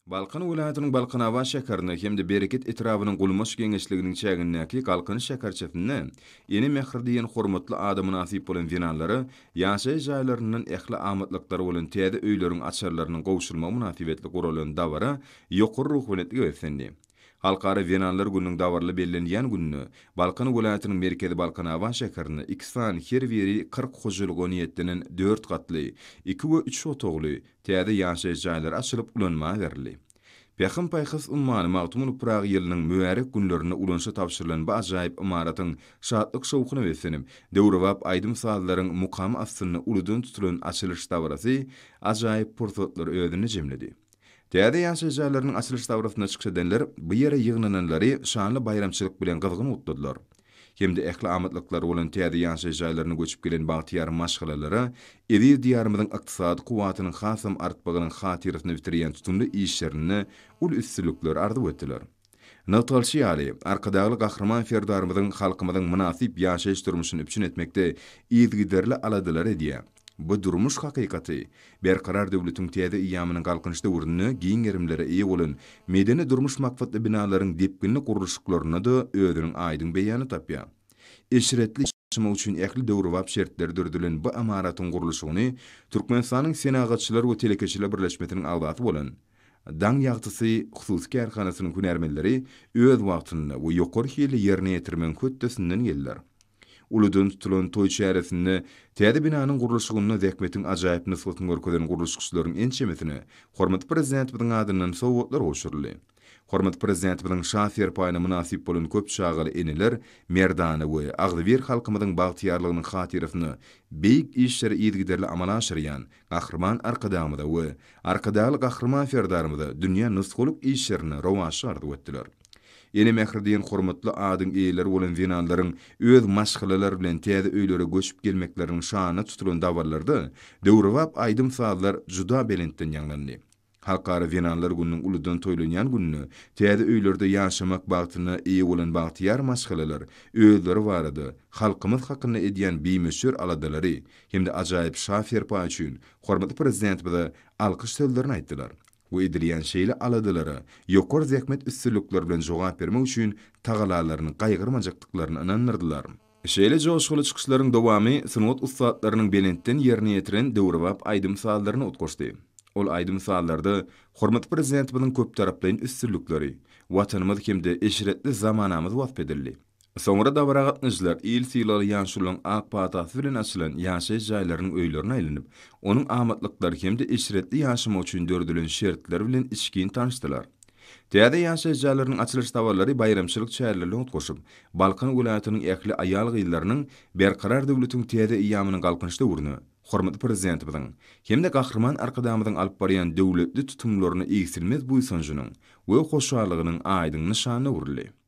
Balkan welaýatynyň Balkanabat şäherinde hem-de Bereket etrabynyň Gulmaç geňeşliginiň çägindäki Galkynyş şäherçesinde Ene mähri diýen hormatly ada mynasyp bolan zenanlara ýaşaýyş jaýlaryndan ähli amatlyklary bolan täze öýleriň açarlarynyň gowşurylmagy mynasybetli guralan dabara ýokary ruhubelentlige beslendi. Halkara zenanlar gününiň dabaraly bellenilýän gününde Balkan welaýatynyň merkezi Balkanabat şäherinde iki sany her biri 40 hojalyga niýetlenen dört gatly, iki we üç otagly täze ýaşaýyş jaýlary açylyp ulanmaga berildi. Pähim-paýhas ummany Magtymguly Pyragy ýylynyň mübärek günlerinde ulanyşa tabşyrylan bu ajaýyp ymaratyň şatlyk-şowhuna beslenip, döwrebap aýdym-sazlaryň mukamy astynda uludan tutulan açylyş dabarasy ajaýyp pursatlary özünde jemledi. Täze ýaşaýyş jaýlarynyň açylyş dabarasynda çykyş edenler bu ýere ýygnananlary şanly baýramçylyk bilen gyzgyn gutladylar. Hem-de ähli amatlyklary bolan täze ýaşaýyş jaýlaryna göçüp gelen bagtyýar maşgalalara eziz Diýarymyzyň ykdysady kuwwatynyň hasam artmagynyň hatyrasyna bitirýän tutumly işlerinde uly üstünlikleri arzuw etdiler. Nygtalyşy ýaly, Arkadagly Gahryman Serdarymyzyň halkymyzyň mynasyp ýaşaýyş-durmuşyny üpjün etmekde yzygiderli aladalary edýär. Bu durmuş hakykaty Berkarar döwletiň täze eýýamynyň Galkynyş döwründe giň gerimlere eýe bolan medeni-durmuş maksatly binalaryň depginli gurluşyklarynda-da özüniň aýdyň beýanyny tapýar. Eşretli ýaşamak üçin ähli döwrebap şertler döredilen bu ymaratyň gurluşygyny Türkmenistanyň Senagatçylar we telekeçiler birleşmesiniň agzasy bolan Daň ýagtysy hususy kärhanasynyň hünärmenleri öz wagtynda we ýokary hilli ýerine ýetirmegiň hötdesinden geldiler. Uludan tutulan toý çäresinde täze binanyň gurluşygynda zähmetiň ajaýyp nusgasyny görkezen gurluşykçylaryň ençemesine hormatly Prezidentimiziň adyndan sowgatlar gowşuryldy. Hormatly Prezidentimiziň Şa serpaýyna mynasyp bolan köp çagaly eneler merdana we agzybir halkymyzyň bagtyýarlygynyň hatyrasyna beýik işleri yzygiderli amala aşyrýan Gahryman Arkadagymyza we Arkadagly Gahryman Serdarymyza dünýä nusgalyk işlerinde rowaçlyk arzuw etdiler. Ene mähri diýen hormatly adyň eýeleri bolan zenanlaryň öz maşgalalary bilen täze öýlere göçüp gelmekleriniň şanyna tutulan dabaralarda döwrebap aýdym-sazlar juda belentden ýaňlandy. Halkara zenanlar gününiň uludan toýlanýan gününde täze öýlerde ýaşamak bagtyna eýe bolan bagtyýar maşgalalar özleri barada, halkymyz hakynda edýän bimöçber aladalary hem-de ajaýyp Şa serpaýy üçin hormatly Prezidentimize alkyş sözlerini aýtdylar we edilýän şeýle aladalara ýokary zähmet üstünlikleri bilen jogap bermek üçin tagalalaryny gaýgyrmajakdyklaryny ynandyrdylar. Şeýle joşguly çykyşlaryň dowamy sungat ussatlarynyň belentden ýerine ýetiren döwrebap aýdym-sazlaryna utgaşdy. Ol aýdym-sazlarda hormatly Prezidentimiziň köptaraplaýyn üstünlikleri, Watanymyz hem-de eşretli zamanamyz wasp edildi. Soňra dabara gatnaşyjylar il sylagly ýaşulularyň ak patasy bilen açylan ýaşaýyş jaýlarynyň öýlerine aýlanyp, onuň amatlyklary hem-de eşretli ýaşamak üçin döredilen şertler bilen içgin tanyşdylar. Täze ýaşaýyş jaýlarynyň açylyş dabaralary baýramçylyk çäreleri bilen utgaşyp, Balkan welaýatynyň ähli aýal-gyzlarynyň Berkarar döwletiň täze eýýamynyň Galkynyş döwründe hormatly Prezidentimiziň hem-de Gahryman Arkadagymyzyň alyp barýan döwletli tutumlaryna egsilmez buýsanjynyň we hoşallygynyň aýdyň nyşanyna öwrüldi.